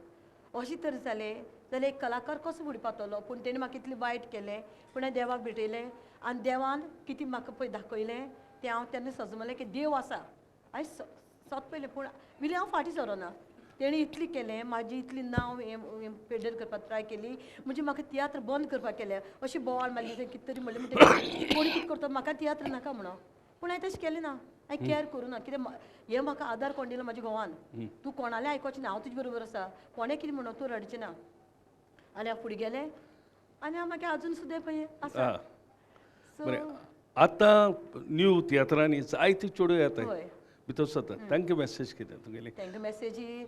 अशें तर जालें जाल्यार एक कलाकार कसो फुडें पावतलो पूण तेणें म्हाका इतलें वायट केलें पूण हांवें देवाक भेटयलें आनी देवान कितें म्हाका पळय दाखयलें तें हांव तेन्ना सजमलें की देव आसा हांवें सत पळयलें पूण विले हांव फाटीं सरोना तेणें इतलें केलें म्हाजी इतली नांव हें पेडर करपाक ट्राय केली म्हणजे म्हाका तियात्र बंद करपाक केलें अशी बोवाळ मारली थंय कितें तरी म्हणलें म्हणटकीर कोण कितें करता म्हाका तियात्र नाका म्हणून पूण हांवें तशें केलें ना हांवें कॅर करूं ना कित्याक हें म्हाका आदार कोण दिलो म्हाज्या घोवान तूं कोणालें आयकोचें ना हांव तुजे बरोबर आसा कोणें कितें म्हणून तूं रडचें ना आनी हांव फुडें गेलें आनी हांव मागीर आजून सुद्दां पळय आसा. बरें आतां न्यू तियात्रांनी जायती चेडूं येता भितर सरता तांकां मॅसेज कितें तुगेली? तांकां मॅसेजी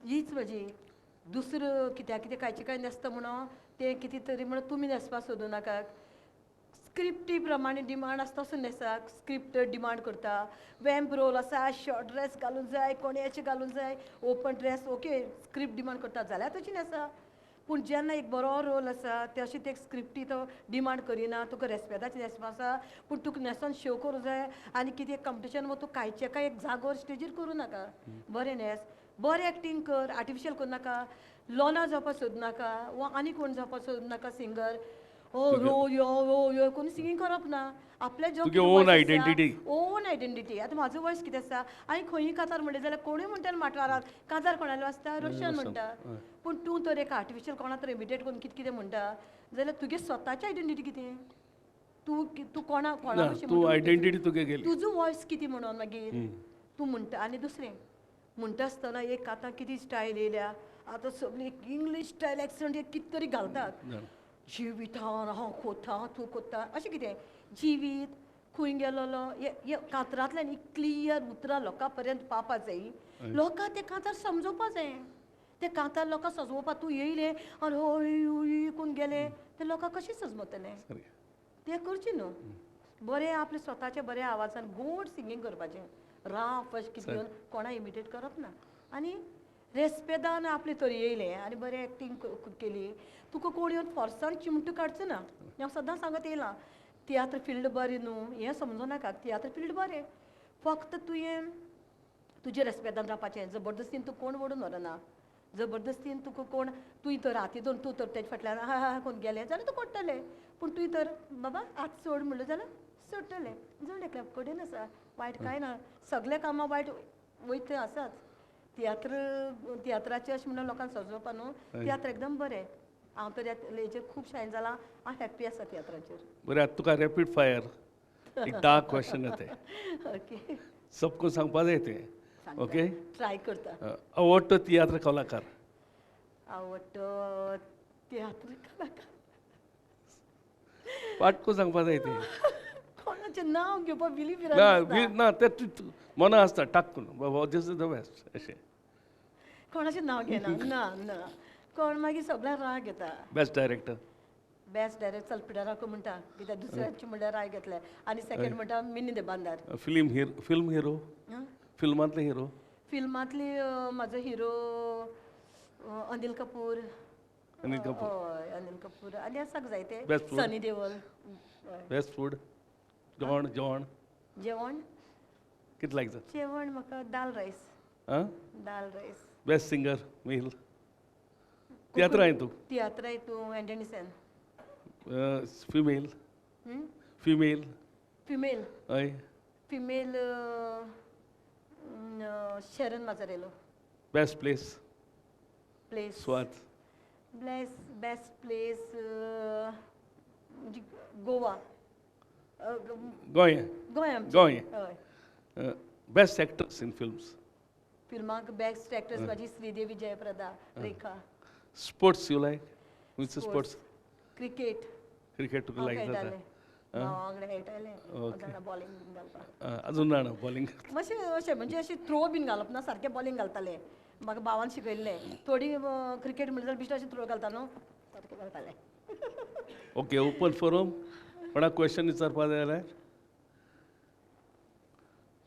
हीच म्हजी दुसरं कित्याक कितें कांयचें कांय न्हेसता म्हणून तें कितें तरी म्हणून तुमी न्हेसपा सोदूं नाकात स्क्रिप्टी प्रमाणे डिमांड आसता तसो न्हेसाक स्क्रिप्ट डिमांड करता वॅम्प रोल आसा शॉर्ट ड्रेस घालूंक जाय कोणयाचें घालूंक जाय open dress okay script demand करता जाल्यार तशी न्हेसा पूण जेन्ना एक बरो रोल आसा ते अशें ते स्क्रिप्टी तो डिमांड करिना तुका रेस्पेदाचें न्हेसपा आसा पूण तुका न्हेसोन शो करूं जाय आनी कितें कॉम्पिटिशन तूं कांयचें कांय एक जागोर स्टेजीर करूं नाका बरें न्हेस बरें एक्टींग कर आर्टिफिशियल करूं नाका लोना जावपाक सोदूं नाका वा आनी कोण जावपाक सोदूं नाका सिंगर ओ रो यो यो यो कोण सिंगींग करप ना आपल्या जो ओन आयडेंटिटी ओन आयडेंटिटी. आतां म्हाजो वॉयस कितें आसा हांवें खंयी कातार म्हणलें जाल्यार कोणूय म्हणटा माटवाराक कातार कोणालो आसता रोशन म्हणटा पूण तूं तर एक आर्टिफिशियल कोणा तर इमिटेट करून कितें कितें म्हणटा जाल्यार तुगे स्वताची आयडेंटिटी कितें तूं तूं कोणा कोणा तूं आयडेंटिटी तुगे गेली तुजो वॉयस कितें म्हणून मागीर तूं म्हणटा. आनी दुसरें म्हणटा आसतना एक आतां कितें स्टायल येयल्या आतां सगळी इंग्लीश स्टायल एक्संट कितें तरी घालतात जिवितान हांव कोता तूं कोता अशें कितें जिवीत खंय गेलोलो हे कातरांतल्यान क्लियर उतरां लोकां पर्यंत पावपा जाय लोकां तें कांतार समजोवपा जाय तें कांतार लोकां सजोवपा तूं येयलें आनी हय करून गेलें तें लोकां कशें सजमतलें तें करचें न्हू बरें आपल्या स्वताच्या बऱ्या आवाजान गोड सिंगींग करपाचें राफ अशें कितें घेवन कोणा इमिटेट करप ना आनी रेस्पेदान आपले तरी येयलें आनी बरें एक्टींग केली तुका कोण येवन फोर्सान चिमटो काडचो ना हांव सदां सांगत येयलां तियात्र फिल्ड बरें न्हू हें समजूं नाका तियात्र फिल्ड बरें फक्त तुवें तुजें रेस्पेदान रावपाचें जबरदस्तीन तुका कोण ओडून व्हरना जबरदस्तीन तुका कोण तूं तर हाती धरून तूं तर तेजे फाटल्यान हा हा कोण गेलें जाल्यार तूं कोट्टलें पूण तुवें तर बाबा आतां सोड म्हणलें जाल्यार सोडटलें जण एकल्या कडेन आसा वायट कांय ना सगल्या कामां वायट वयता आसाच तियात्र तियात्राचें अशें म्हणून लोकांक सजोवपा न्हू तियात्र एकदम बरें हांव तर हेजेर खूब शायन जालां हांव हॅप्पी आसा तियात्राचेर. बरें आतां तुका रॅपीड फायर एक 10 क्वेश्चन येते ओके सबको सांगपा जाय तें ओके ट्राय करता. आवडटो तियात्र कलाकार? आवडटो तियात्र कलाकार पाटको सांगपा जाय तें कोणाचें नांव घेवपाक बिलीव ना ना तें मना आसता टाकून बाबा दीस is the best अशें कोणाचें नांव घेना ना ना कोण मागीर सगळ्यांक राग येता. Best director? बेस्ट डायरेक्टर सल्पिडाराको म्हणटा कित्याक दुसऱ्याचे म्हणल्यार राग घेतले आनी सेकंड म्हणटा मिनी दे बांदार. Film hero? फिल्म हिरो फिल्मांतले हिरो? फिल्मांतली म्हाजो हिरो अनिल कपूर. अनिल कपूर हय अनिल कपूर आनी आसा जायते सनी देवल. Best food? जेवण जेवण जेवण कितें लायक जाता? जेवण म्हाका दाल रायस. दाल rice. Best singer male? तियात्रां तूं? तियात्रां तूं Anthony Sen. Female? Female female हय female Sharon Mazzarello. Best place? Place स्वाद बेस्ट प्लेस गोवा. गोंय गोंय गोंय. हय. Best actors in films? फिल्माक बेस्ट एक्टर्स म्हाजी Sridevi Jayaprada Rekha. Sports you like? Which sports? Cricket. Cricket तुका लायक जाता? वांगडा खेळटालें बॉलिंग बीन घालपाक. अजून जाणा बॉलिंग? मातशें अशें म्हणजे अशें थ्रो बीन घालप ना सारकें बॉलिंग घालतालें म्हाका भावान शिकयल्लें थोडी क्रिकेट म्हणल्यार जाल्यार बेश्टें अशें थ्रो घालता न्हू सारकें घालतालें. ओके ओपन फोरम कोणाक क्वेश्चन विचारपा जाय जाल्यार?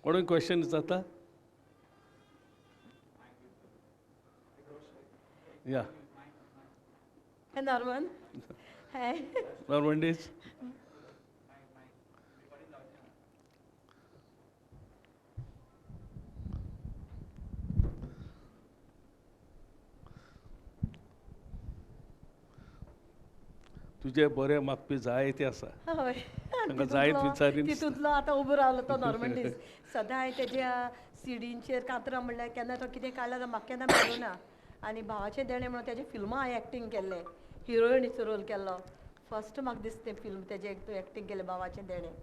कोणूय क्वेश्चन विचारता? या नॉर्मन. हाय. नॉर्मन डीज. तुजे बरे मागपी जायते आसा. हय, जायत विचारीन. तितूंतलो आतां उबो रावलो तो नॉर्मन डीज. सदांय तेज्या सिडींचेर कांतरां म्हणल्यार केन्ना तो कितें काडलें जाल्यार म्हाका केन्ना मेळूना. आनी भावाचें देणें म्हणून तेजें फिल्मां हांवें एक्टींग केल्लें, हिरोइनीचो रोल केल्लो. फर्स्ट म्हाका दिसता तें फिल्म तेजें एक्टींग केलें, भावाचें देणें.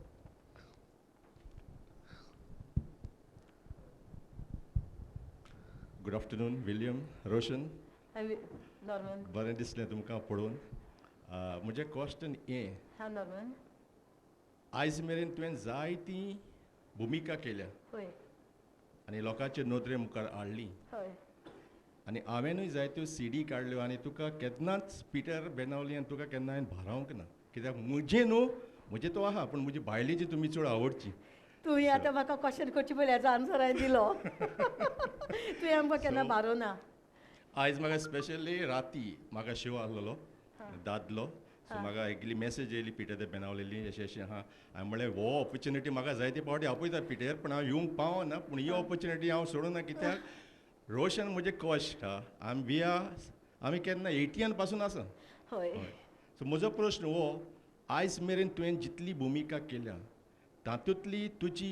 Good afternoon William, Roshan. Norman. बरें दिसलें तुमकां पळोवन. म्हजें क्वेश्चन हें. हां नॉर्मन. आयज मेरेन तुवें जायती भुमिका केल्या. हय. आनी लोकांचे नदरे मुखार हाडली. हय. आनी हांवेंनूय जायत्यो सी डी काडल्यो आनी तुका केन्नाच पिटर बेनावली आनी तुका केन्ना हांवें भारावंक ना, कित्याक म्हजें न्हू, म्हजें तो आहा, पूण म्हजी बायलेची तुमी चड आवडची. तुवें आतां म्हाका क्वेश्चन करचे पयलीं हेजो आन्सर हांवें दिलो. तुवें आमकां केन्ना भारोना. आयज म्हाका स्पेशली राती म्हाका शो आहलोलो दादलो, सो म्हाका एकली मॅसेज येयली पिटर ते बेनावलेली अशें अशें आहा. हांवें म्हणलें हो ऑपॉर्च्युनिटी म्हाका जायते फावटी आपयता पिटर, पूण हांव येवंक पावना, पूण ही ऑपॉर्च्युनिटी हांव सोडूना, कित्याक रोशन म्हजें कश्ट आहा. आमी we are आमी केन्ना एटीएन पासून आसा. हय. सो म्हजो प्रश्न हो, आयज मेरेन तुवें जितली भुमिका केल्या तातूंतली तुजी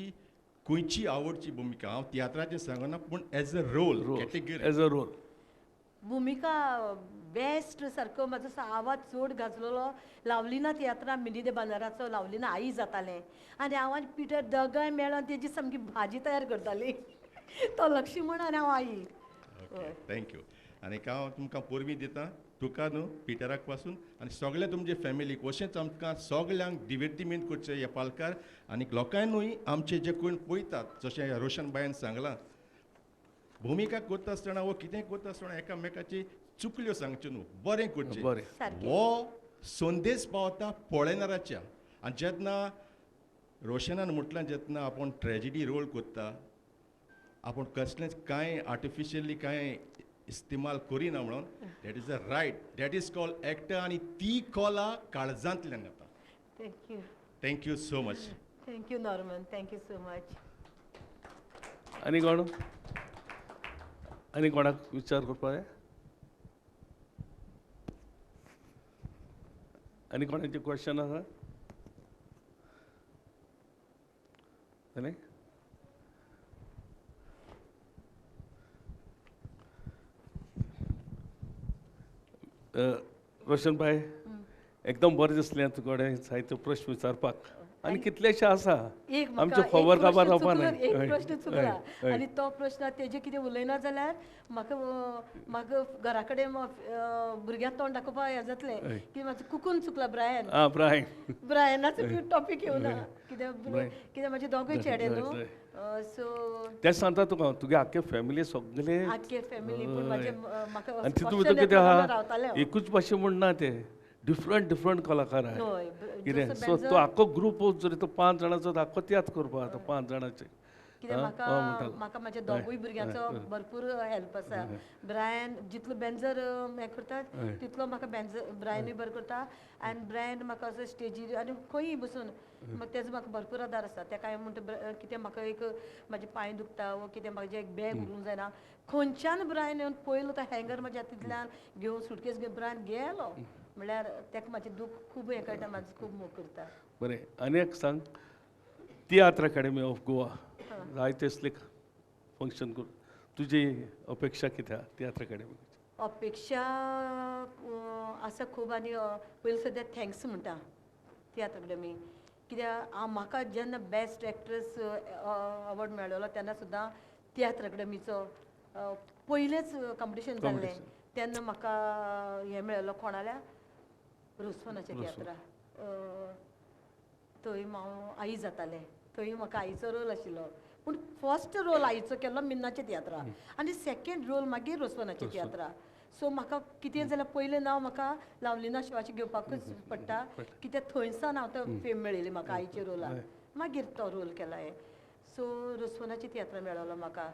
खंयची आवडची भुमिका? हांव तियात्राचें सांगना, पूण as a role category. As a role भुमिका बेस्ट सारको म्हाजो असो आवाज चड गाजलेलो लावलिना तियात्रां मिनी दे बांदाराचो लावलिना आई जातालें. आनी हांव आनी पिटर दोगांय मेळोन तेजी सामकी भाजी तयार करताली. तो लक्ष्मण आनी हांव आई. Okay, thank you. आनी हांव तुमकां परबीं दिता, तुका न्हू पिटराक पासून आनी सगळे तुमचे फॅमिलीक, अशेंच आमकां सगल्यांक दिवर्तिमेंत करचें ह्या पालकार आनी लोकांनूय आमचे जे कोण पळयतात, जशें रोशन बायन सांगलां, भुमिका करता आसतना वो कितें करता आसतना एकामेकाची चुकल्यो सांगच्यो न्हू, बरें करचें. बरें. हो संदेश पावता पळयणाराच्या. आनी जेन्ना रोशनान म्हटलें, जेन्ना आपूण ट्रेजिडी रोल करता, आपूण कसलेंच कांय आर्टिफिशियली कांय इस्तेमाल करिना म्हणून, that is a right, that is called actor. आनी ती कला काळजांतल्यान येता. Thank you. Thank you so much. Thank you Norman, thank you so much. आनी कोण, आनी कोणाक विचार करपाक जाय? आनी कोणाचें क्वेश्चन आसा? जालें? रोशन भाई, एकदम बरें दिसलें तुका कडेन जायते प्रश्न विचारपाक आनी कितलेशे आसा एक आमचे खबर काबार रावपा न्हय. एक प्रश्न चुकला आनी तो प्रश्न तेजे कितें उलयना जाल्यार म्हाका म्हाका घरा कडेन भुरग्यांक तोंड दाखोवपाक हें जातलें की म्हाजो कुकून चुकला ब्रायन. आं, ब्रायन. ब्रायनाचो टॉपीक येवना, कित्याक कित्याक म्हाजे दोगूय चेडे न्हू. सो तें सांगता तुका, तुगे आख्खे फॅमिली सगळे आख्खे फॅमिली, पूण म्हाजे म्हाका आनी तितून भितर कितें आहा, एकूच भाशेन म्हण ना, ते डिफरंट डिफरंट कलाकार आहाय कितें. सो तो आख्खो ग्रूप जरी तो 5 जाणांचो आख्खो तियात्र करपाक जाता, 5 जाणांचे. कित्याक म्हाका म्हाका म्हाज्या दोगूय भुरग्यांचो भरपूर हेल्प आसा. ब्रायन जितलो बेंजर हें करता तितलो म्हाका बेंजर ब्रायनूय बरो करता. आनी ब्रायन म्हाका असो स्टेजीर आनी खंयूय बसून तेजो म्हाका भरपूर आदार आसा. तेका हांवें म्हणटा कितें म्हाका एक म्हाजे पांय दुखता वो कितें म्हाजें एक बॅग उरूंक जायना, खंयच्यान ब्रायन येवन पयलो तो हँगर म्हाज्या हातींतल्यान घेवन सुटकेस घेवन ब्रायन गेलो म्हणल्यार तेका म्हाजें दूख खूब हें कळटा, म्हाजो खूब मोग करता. बरें, आनी एक सांग, तियात्र अकाडेमी ऑफ गोवा जायते असले फंक्शन करून तुजी अपेक्षा कितें आहा तियात्र अकाडेमी? अपेक्षा आसा खूब. आनी पयलीं सद्या thanks म्हणटा तियात्र अकाडेमी, कित्याक म्हाका जेन्ना बेस्ट एक्ट्रेस अवॉर्ड मेळ्ळो तेन्ना सुद्दां तियात्र अकाडेमीचो पयलेंच कॉम्पिटिशन जाल्लें तेन्ना म्हाका हें मेळ्ळो कोणाल्या रोसफोनाच्या तियात्रा, थंय हांव आई जातालें, थंय म्हाका आईचो रोल आशिल्लो. पूण फर्स्ट रोल आईचो केल्लो मिन्नाच्या तियात्रा आनी सेकेंड रोल मागीर रोसवनाच्या तियात्रा. सो म्हाका कितें जाल्यार पयलें नांव म्हाका लावलिना शिवाचें घेवपाकूच पडटा, कित्याक थंयसान हांव तो फेम मेळिल्ली म्हाका आईच्या रोलाक, मागीर तो रोल केला हें. सो रसवनाची तियात्र मेळोलो म्हाका,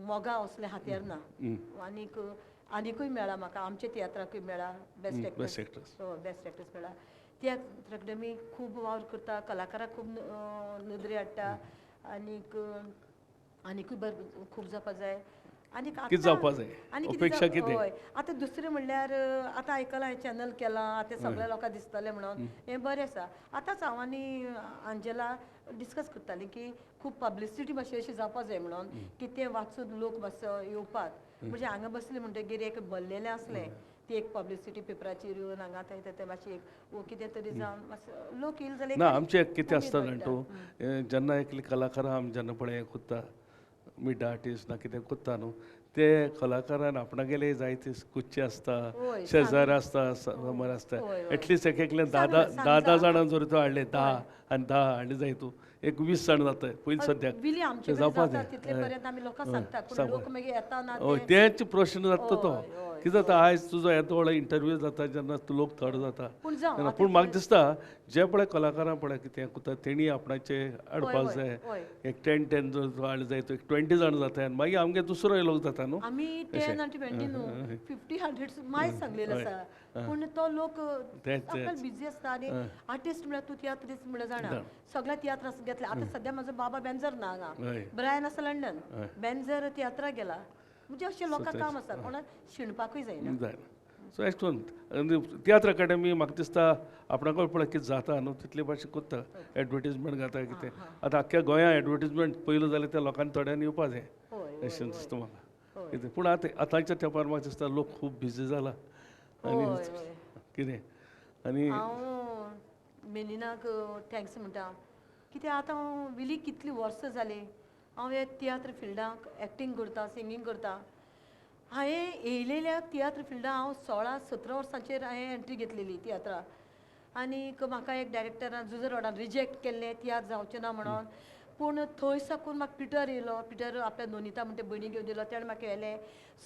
मोगा असलें हात्यार ना, आनीक आनीकूय मेळ्ळा म्हाका, आमच्या तियात्राकूय मेळ्ळा बेस्ट एक्ट्रेस, बेस्ट एक्ट्रेस मेळ्ळा. तियात्र अकादमी खूब वावर करता, कलाकाराक खूब नदरे हाडटा, आनीक आनीकूय बरें खूब जावपा जाय. आनीक अपेक्षा कितें? हय, आतां दुसरें म्हणल्यार आतां आयकलां हें चॅनल केलां, आतां सगळ्या लोकांक दिसतलें म्हणून हें बरें आसा. आतांच हांव आनी आंजेला डिस्कस करतालीं की खूब पब्लिसिटी मातशी अशी जावपा जाय म्हणून की तें वाचून लोक मातसो येवपाक, म्हणजे हांगा बसले म्हणटगीर एक भरलेलें आसलें ती एक पब्लिसिटी पेपराचेर येवन हांगा थंय थंय मातशी एक कितें तरी जावन मातसो लोक येयले जाल्यार ना. आमचें कितें आसता जाणा तूं, जेन्ना एकले कलाकारां आमी जेन्ना पळय कोत्ता मिड आर्टिस्ट ना कितें कोत्ता न्हू, ते कलाकारान आपणागेले जायते कुच्चे आसता, शेजारी आसता, समर आसता, एटलिस्ट एक एकले धा धा धा जाणां जर तूं हाडले 10 आनी 10 हाडले जाय तूं एक 20 जाण जाता पयलीं सद्याक जावपा जाय. तेच प्रश्न जाता तो कितें जाता आयज तुजो येदो व्हडलो इंटरव्यू जाता जेन्ना तूं लोक थड जाता तेन्ना. पूण म्हाका दिसता जे पळय कलाकारां पळय कितें कोत्ता तेणी आपणाचे हाडपाक जाय, एक 10 10 जर हाडले जाय तो एक 20 जाण जाता आनी मागीर आमगे दुसरो लोक जाता न्हू. आमी 10 आनी 20 न्हू 50 100 मायज सांगलेलो आसा, पूण तो लोक आपल्याक बिजी आसता. आनी आर्टिस्ट म्हळ्यार तूं तियात्रिस्ट म्हळ्यार जाणा सगळ्या तियात्रां घेतले. आतां सद्या म्हजो बाबा बेंजर ना हांगा, ब्रायन आसा लंडन, बेंजर तियात्राक गेला, म्हणजे अशें लोकांक काम आसा, कोणाक शिणपाकूय जायना. सो एश करून तियात्र अकादमी म्हाका दिसता आपणाकूय पळय कितें जाता न्हू तितले भाशेन कोत्ता, एडवर्टीजमेंट घाता कितें. आतां आख्ख्या गोंया एडवर्टीजमेंट पयलो जाल्यार त्या लोकांनी थोड्यांनी येवपा जाय अशें दिसता म्हाका कितें. पूण आतां आतांच्या तेंपार म्हाका दिसता लोक खूब बिजी जाला आनी कितें. आनी हांव मेलिनाक thanks म्हणटा कित्याक आतां हांव विली कितलीं वर्सां जालीं हांव ह्या तियात्र फिल्डाक एक्टींग करता, सिंगींग करता. हांवें येयलेल्या तियात्र फिल्डाक हांव 16-17 वर्सांचेर हांवें एंट्री घेतलेली तियात्राक, आनीक म्हाका एक डायरेक्टरान जुझे रोडान रिजेक्ट केल्लें तियात्र जावचें ना म्हणून. पूण थंय साकून म्हाका पिटर येयलो, पिटर आपल्या नोनिता म्हणटा भयणी घेवन येयलो, तेणें म्हाका व्हेलें,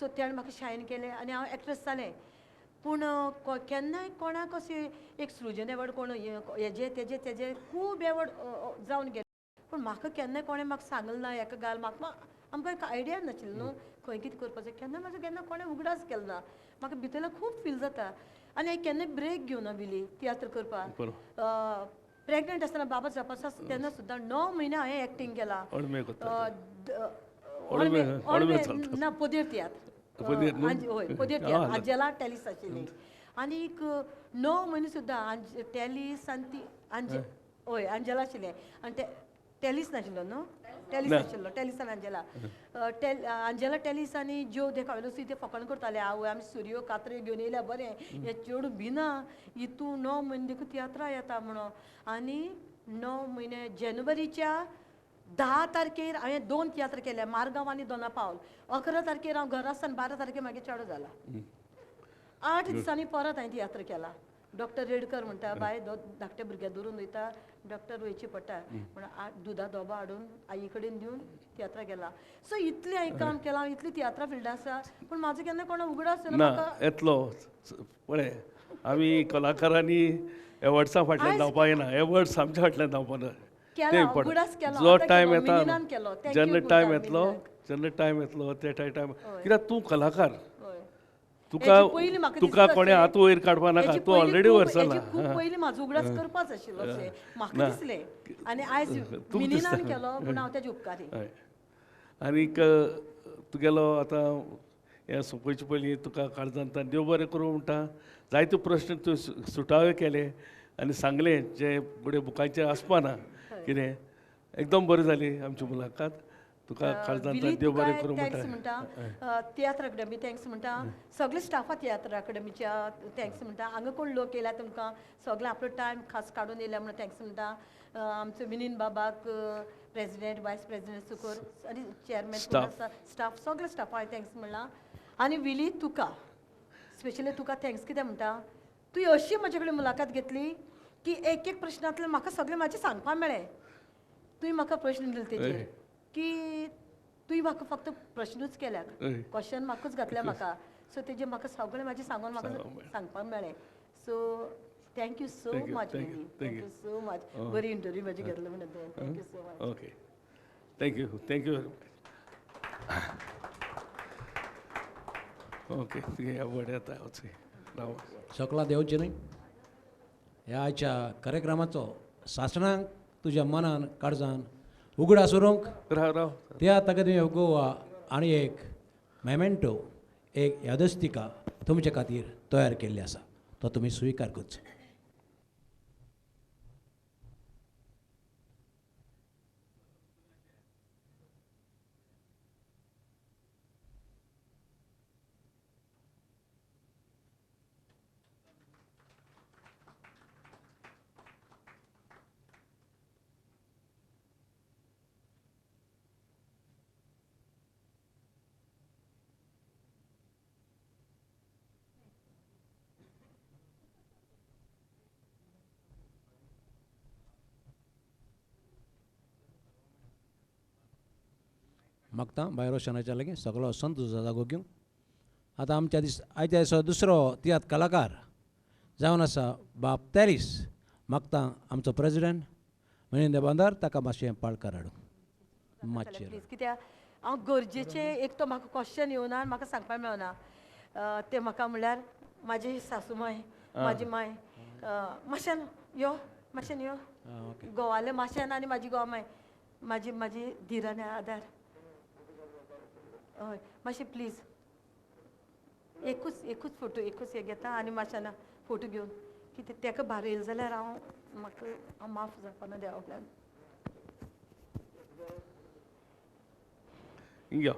सो तेणें म्हाका शायन केलें आनी हांव एक्ट्रेस जालें. पूण केन्नाय कोणाक अशें एक सृजन एवॉर्ड कोण हेजे तेजे तेजे खूब एवॉर्ड जावन गेले, पूण म्हाका केन्नाय कोणें म्हाका सांगलें ना हेका घाल, म्हाका आमकां एक आयडिया नाशिल्ली न्हू खंय कितें करपाचें, केन्ना म्हाजो केन्ना कोणें उगडास केलो ना. म्हाका भितरल्यान खूब फील जाता आनी हांवें केन्नाय ब्रेक घेवना विली तियात्र करपाक. प्रेग्नंट आसतना बाबा जावपाचो आसता तेन्ना सुद्दां 9 म्हयने हांवें एक्टींग केलां. ना पदेर तियात्र, हय पदेर तियात्र आंजेला टॅलिस आशिल्ली, आनीक 9 म्हयने सुद्दां टॅलिस आनी ती आंजे हय आंजेला आशिल्लें आनी टॅलिस नाशिल्लो न्हू, टॅलिस आशिल्लो, टॅलिस आनी आंजेला, आंजेला टॅलिस आनी ज्यो देखावेलो ते फकाण करताले, आवय आमी सुरयो कात्र्यो घेवन येयल्या बरें हें चेडूं भिना हितून 9 म्हयने देखून तियात्रा येता म्हणून. आनी 9 म्हयने जानेवारीच्या 10 तारखेर हांवें 2 तियात्र केले, मारगांव आनी दोना पावल. 11 तारखेर हांव घरा आसतना 12 तारखेर मागीर चेडो जाला. 8 दिसांनी परत हांवें तियात्र केला. डॉक्टर रेडकर म्हणटा बाय धाकट्या भुरग्याक दवरून वयता, डॉक्टर वयची पडटा म्हण दुदा दोबो हाडून आई कडेन दिवन तियात्रा गेला. सो इतलें हांवें काम केलां, इतली तियात्रा फिल्डां आसा, पूण म्हाजो केन्ना कोणा उगडास ना येतलो. पळय आमी कलाकारांनी एवॉर्ड्सा फाटल्यान धांवपा येना, एवॉर्ड्स आमच्या फाटल्यान धांवपा ना. जो टायम येता जेन्ना टायम येतलो, जेन्ना टायम येतलो ते टायम, कित्याक तूं कलाकार, तुका तुका कोणें हात वयर काडपा नाका, तूं ऑलरेडी वयर सरला. खूब पयलीं म्हाजो उगडास करपाच आशिल्लो अशें म्हाका दिसलें आनी आयज मिनिनान केलो म्हूण हांव तेजे उपकारी. आनीक तुगेलो आतां हें सोंपोवचे पयलीं तुका काळजांत देव बरें करूं म्हणटा, जायते प्रश्न तूं सुटावे केले आनी सांगलें जे फुडें बुकांचेर आसपा ना कितें, एकदम बरी जाली आमची मुलाकात. तुका काळजांत देव बरें करूं म्हणटा. तियात्र अकादमी thanks म्हणटा, सगळे स्टाफा तियात्र अकादमीच्या thanks म्हणटा, हांगा कोण लोक येयल्या तुमकां सगळे आपलो टायम खास काडून येयल्या म्हणून thanks म्हणटा. आमचो मिनीन बाबाक प्रेजिडेंट, वायस प्रेजिडेंट सुकोर आनी चेअरमॅन स्टाफ सगळे स्टाफा हांवें thanks म्हणलां. आनी विली तुका स्पेशली तुका thanks कितें म्हणटा, तुवें अशी म्हजे कडेन मुलाखत घेतली की एक एक प्रश्नांतल्यान म्हाका सगळें म्हाजें सांगपाक मेळ्ळें. तुवें म्हाका प्रश्न दिले तेजेर की तुवें म्हाका फक्त प्रश्नूच केल्यात, क्वेश्चन म्हाकूच घातल्या म्हाका, सो तेजेर म्हाका सगळें म्हाजें सांगून म्हाका सांगपाक मेळ्ळें. So thank you so much, thank you so much. बरी इंटरव्यू म्हाजी घेतली म्हणून thank you so much. Okay. Thank you, thank you very much. Okay, तुगे आवड येता राव. सकला देवचें न्हय ह्या आयच्या कार्यक्रमाचो सासणांक तुज्या मनान काळजान उगडास उरूंक राव राव तियात्र अकादमी ऑफ गोवा आनी एक मेमेंटो, एक यादस्तिका तुमचे खातीर तयार केल्ली आसा, तो तुमी स्विकार करचो. मागता बाय रोशनाच्या लागीं सगळो संत जागो घेवंक. आतां आमच्या दीस आयच्या दिसा दुसरो तियात्र कलाकार जावन आसा बाब तेरीस. मागता आमचो प्रेजिडेंट महेंद्र बांदार ताका मातशें पाळकार हाडूं मातशें प्लीज, कित्याक हांव गरजेचें एक तो म्हाका क्वेश्चन येवना आनी म्हाका सांगपाक मेळना. तें म्हाका म्हणल्यार म्हाजी सासू माय, म्हाजी माय मातशेन यो, मातशेन यो, गोवाले माशेन आनी म्हाजी गोवा माय, म्हाजी म्हाजी धीर आनी आदार. हय मातशें प्लीज एकूच एकूच फोटो एकूच हे घेता आनी मातशें ना फोटो घेवन कितें तेका भार येयलें जाल्यार हांव म्हाका हांव माफ जावपाना देवा कडल्यान. यो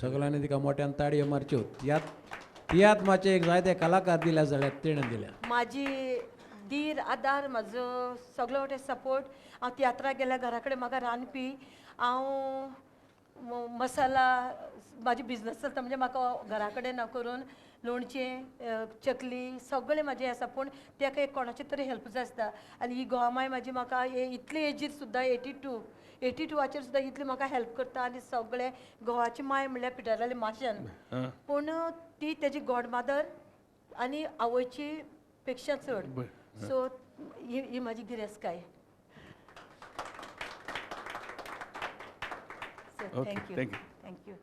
सगळ्यांनी तिका मोट्यान ताळयो मारच्यो. तियात्र मातशे एक जायते कलाकार दिल्या जाल्यार तेणें दिल्या. म्हाजी धीर आदार म्हाजो सगलो वटेन सपोर्ट. हांव तियात्राक गेल्यार घरा कडेन म्हाका रांदपी, हांव मसाला म्हाजी बिजनस चलता, म्हणजे म्हाका घरा कडेन ना करून लोणचें चकली सगळें म्हाजें आसा, पूण तेका एक कोणाचें तरी हेल्प जाय आसता. आनी ही गोवा माय म्हाजी म्हाका इतले एजीर सुद्दां 82 सुद्दां इतली म्हाका हेल्प करता. आनी सगळें गोवाची माय म्हणल्यार पिटराली माशेन, पूण ती तेजी गॉडमादर आनी आवयची पेक्षा चड. सो ही म्हाजी गिरेस्तकाय. Thank you, thank you.